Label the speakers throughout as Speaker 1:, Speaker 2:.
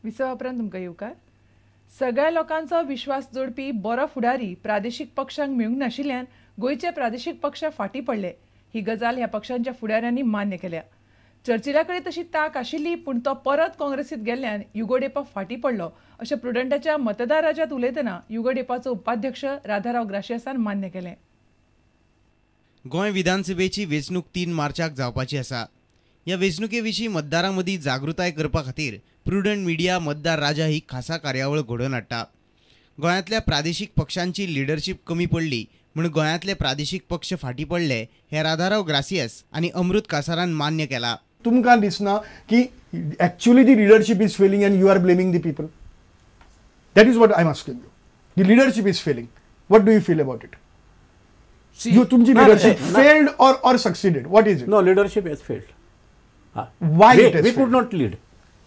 Speaker 1: विसवा उपरांत तुमकां येवकार. सगळ्या लोकांचो विश्वास जोडपी बरो फुडारी प्रादेशीक पक्षांक मेळूंक नाशिल्ल्यान गोंयचे प्रादेशीक पक्ष फाटीं पडले. ही गजाल ह्या पक्षांच्या फुडाऱ्यांनी मान्य केल्या. चर्चिला कडेन तशी तांक आशिल्ली, पूण तो परत काँग्रेसीत गेल्ल्यान युगोडेपा फाटीं पडलो अशें प्रुडंटाच्या मतदार राज्यांत उलयतना युगोडेपाचो उपाध्यक्ष राधाराव ग्राशियसान मान्य केलें.
Speaker 2: गोंय विधानसभेची वेंचणूक 3 मार्चाक जावपाची आसा. ह्या वेंचणुके विशीं मतदारां मदीं जागृताय करपा खातीर प्रुडंट मिडिया मतदार राजा ही खासा कार्यावळ घडोवन हाडटा. गोंयांतल्या प्रादेशीक पक्षांची लिडरशीप कमी पडली म्हूण गोंयांतले प्रादेशीक पक्ष फाटीं पडले हे राधाराव ग्रासियस आनी अमृत कासारान मान्य केला.
Speaker 3: तुमकां दिसना की actually the leadership is failing and you are blaming the people? That is what I am asking you. The leadership is failing, what do you feel about it? You तुमची leadership failed or succeeded, what is it?
Speaker 4: No, leadership has failed.
Speaker 3: Why
Speaker 4: we could not lead?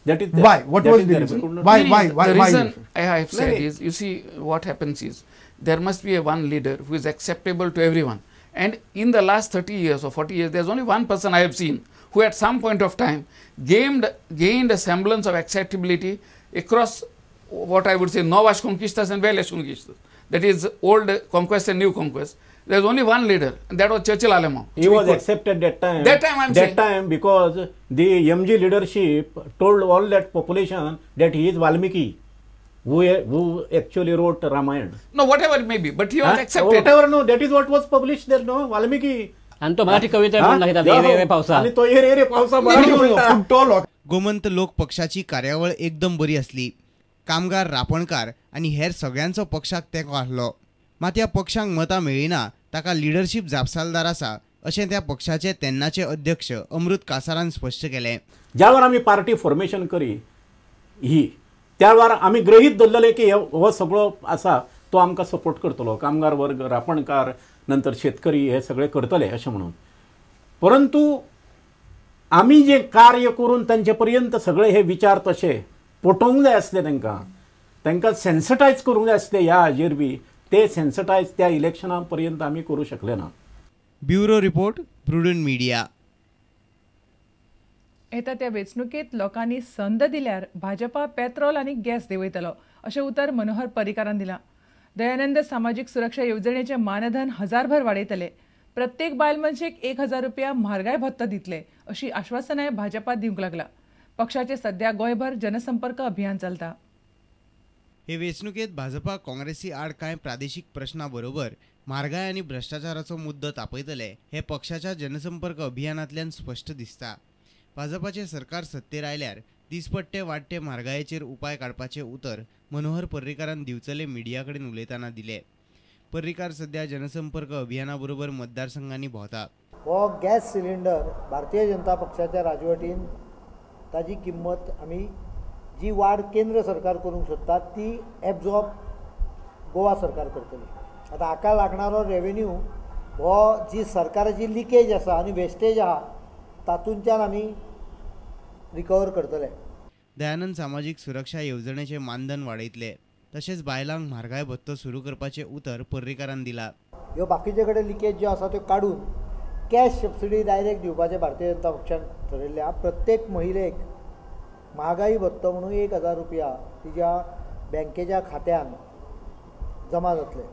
Speaker 4: That is
Speaker 3: why. What was the reason? Why
Speaker 5: the reason I have said is, you see, what happens is there must be a one leader who is acceptable to everyone. And in the last 30 years or 40 years, there is only one person I have seen who at some point of time gained a semblance of acceptability across what I would say Novas Conquistas and Velhas Conquistas. That is old conquest and new conquest. There is only one leader, and that was Churchill Alemao.
Speaker 4: He was accepted that time.
Speaker 5: That time I am saying.
Speaker 4: That time because the MG leadership told all that population that he is Valmiki, who actually wrote Ramayana.
Speaker 5: No, whatever it may be, but he was accepted.
Speaker 4: Whatever, no, that is what was published there, no, Valmiki.
Speaker 6: आणि तो मराठी कविता म्हणून दाखयता, ये रे पावसा.
Speaker 4: आणि तो ये रे पावसा मराठी म्हणता.
Speaker 2: गोमंत लोक पक्षाची कार्यावळ एकदम बरी आसली. कामगार, रापणकार आनी हेर सगळ्यांचो पक्षाक तेंको आसलो. मात ह्या पक्षांक मतां मेळ्ळी ना ताका लिडरशीप जापसालदार आसा अशें त्या पक्षाचे तेन्नाचे अध्यक्ष अमृत कासारान स्पश्ट केलें.
Speaker 4: ज्या वेळार आमी पार्टी फॉर्मेशन करी ही त्या वेळार आमी गृहीत धरलेले की हो सगळो आसा तो आमकां सपोर्ट करतलो, कामगार वर्ग, रापणकार, नंतर शेतकरी हे सगळे करतले अशें म्हणून. परंतु आमी जे कार्य करून तांचे पर्यंत सगळे हे विचार तशे पटोवंक जाय आसले, तांकां तांकां सेन्सिटायज करूंक जाय आसले ह्या हाजेर बी ते सेन्सिटायज त्या इलेक्शना पर्यंत आमी करूं शकले ना.
Speaker 2: Bureau report, Prudent media.
Speaker 1: येता त्या वेंचणुकेत लोकांनी संद दिल्यार भाजपा पेट्रोल आनी गॅस देंवयतलो अशें उतर मनोहर पर्रीकारान दिलां. दयानंद सामाजीक सुरक्षा येवजणेचें मानधन 1000 वाडयतले, प्रत्येक बायल मनशेक 1000 रुपया म्हारगाय भत्तो दितले अशी आश्वासनाय भाजपा दिवंक लागला. पक्षाचे सध्या गोंयभर जनसंपर्क अभियान चलता.
Speaker 2: हे वेंचणुकेत भाजपा काँग्रेसी आड कांय प्रादेशीक प्रश्नां बरोबर म्हारगाय आनी भ्रश्टाचाराचो मुद्दो तापयतले हे पक्षाच्या जनसंपर्क अभियानांतल्यान स्पश्ट दिसता. भाजपाचे सरकार सत्तेर आयल्यार दिसपट्टे वाडटे म्हारगायेचेर उपाय काडपाचें उतर मनोहर पर्रीकारान दिवचले मिडिया कडेन उलयतना दिले. पर्रीकार सध्या जनसंपर्क अभियाना बरोबर मतदारसंघांनी भोंवता.
Speaker 7: हो गॅस सिलिंडर भारतीय जनता पक्षाच्या राजवटीन ताजी किंमत आमी जी वाड केंद्र सरकार करूंक सोदता ती एब्जॉर्ब गोवा सरकार करतली. आतां हाका लागणारो रेवेन्यू हो जी सरकाराची लिकेज आसा आनी वेस्टेज आहा तातूंतल्यान आमी रिकवर करतले.
Speaker 2: दयानंद सामाजीक सुरक्षा येवजणेचे मानधन वाडयतले तशेंच बायलांक म्हारगाय भत्तो सुरू करपाचें उतर पर्रीकारान दिला.
Speaker 7: ह्यो बाकीचे कडेन लिकेज ज्यो आसा त्यो काडून कॅश सबसिडी डायरेक्ट दिवपाचें भारतीय जनता पक्षान ठरयल्लें आहा. प्रत्येक महिलेक म्हारगाई भत्तो म्हणून 1000 रुपया तिच्या बँकेच्या खात्यान जमा जातले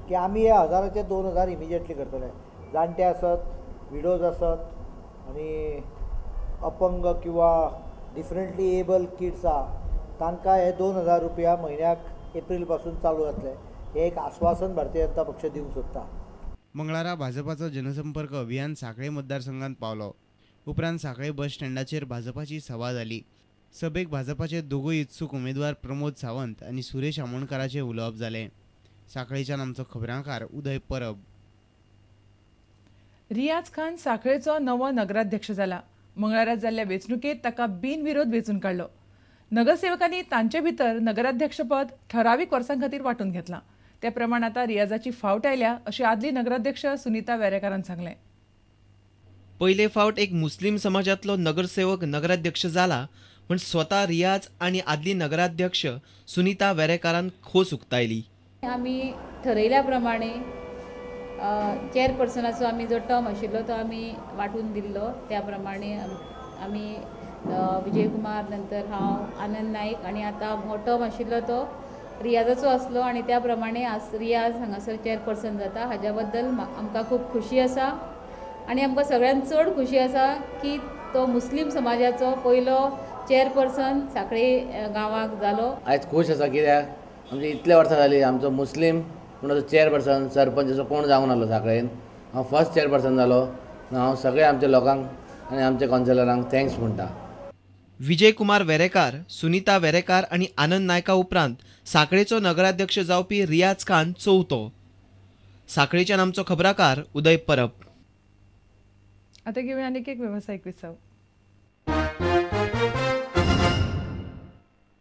Speaker 7: की आमी ह्या 1000चे 2000 इमिजिएटली करतले. जाणटे आसत, विडोज आसत आनी अपंग किंवा डिफरंटली एबल किड्स आहा तांकां हे 2000 रुपया म्हयन्याक एप्रील पासून चालू जातले हें एक आस्वासन भारतीय जनता पक्ष दिवंक सोदता.
Speaker 2: मंगळारा भाजपाचो जनसंपर्क अभियान सांखळे मतदारसंघात पावलो. उपरांत सांखळे बस स्टँडाचेर भाजपाची सभा जाली. सभेक भाजपाचे दोगूय इत्सूक उमेदवार प्रमोद सावंत आनी सुरेश आमोणकाराचें उलोवप जालें. सांखळेच्यान आमचो खबरांकार उदय परब.
Speaker 1: रियाज खान सांखळेचो नवो नगराध्यक्ष जाला. मंगळारा जाल्ल्या वेंचणुकेत ताका बिनविरोध वेंचून काडलो. नगरसेवकांनी तांचे भितर नगराध्यक्षपद ठरावीक वर्सां खातीर वांटून घेतलां. ते प्रमाण आतां रियाजाची फावट आयल्या अशें आदली नगराध्यक्ष सुनीता वेरेकारान सांगलें.
Speaker 8: पयले फावट एक मुस्लीम समाजांतलो नगरसेवक नगराध्यक्ष जाला म्हण स्वता रियाज आनी आदली नगराध्यक्ष सुनीता वेरेकारान खोस उक्तायली.
Speaker 9: आमी ठरयल्या प्रमाणे चेअरपर्सनाचो आमी जो टर्म आशिल्लो तो आमी वांटून दिल्लो, त्या प्रमाणे आमी विजय कुमार, नंतर हांव, आनंद नाईक आनी आतां हो टर्म आशिल्लो तो रियाजाचो आसलो आनी त्या प्रमाणे आज रियाज हांगासर चेअरपर्सन जाता. हाज्या बद्दल आमकां खूब खुशी आसा आनी आमकां सगळ्यांत चड खुशी आसा की तो मुस्लीम समाजाचो पयलो चेअरपर्सन सांखळे गांवाक जालो.
Speaker 10: आयज खूश आसा कित्याक आमची इतले वर्सां जाली आमचो मुस्लीम पूण चेअरपर्सन सरपंच असो कोण जावंक नासलो सांखळेन. हांव फर्स्ट चेअरपर्सन जालो. हांव सगळे आमच्या लोकांक आनी आमच्या कावन्सिलरांक thanks म्हणटा.
Speaker 8: विजय कुमार वेरेकार, सुनीता वेरेकार आनी आनंद नायका उपरांत सांखळेचो नगराध्यक्ष जावपी रियाज खान चवथो. सांखळेच्यान आमचो खबराकार उदय परब.
Speaker 1: आता घेऊया आणखी एक व्यावसायिक विसव.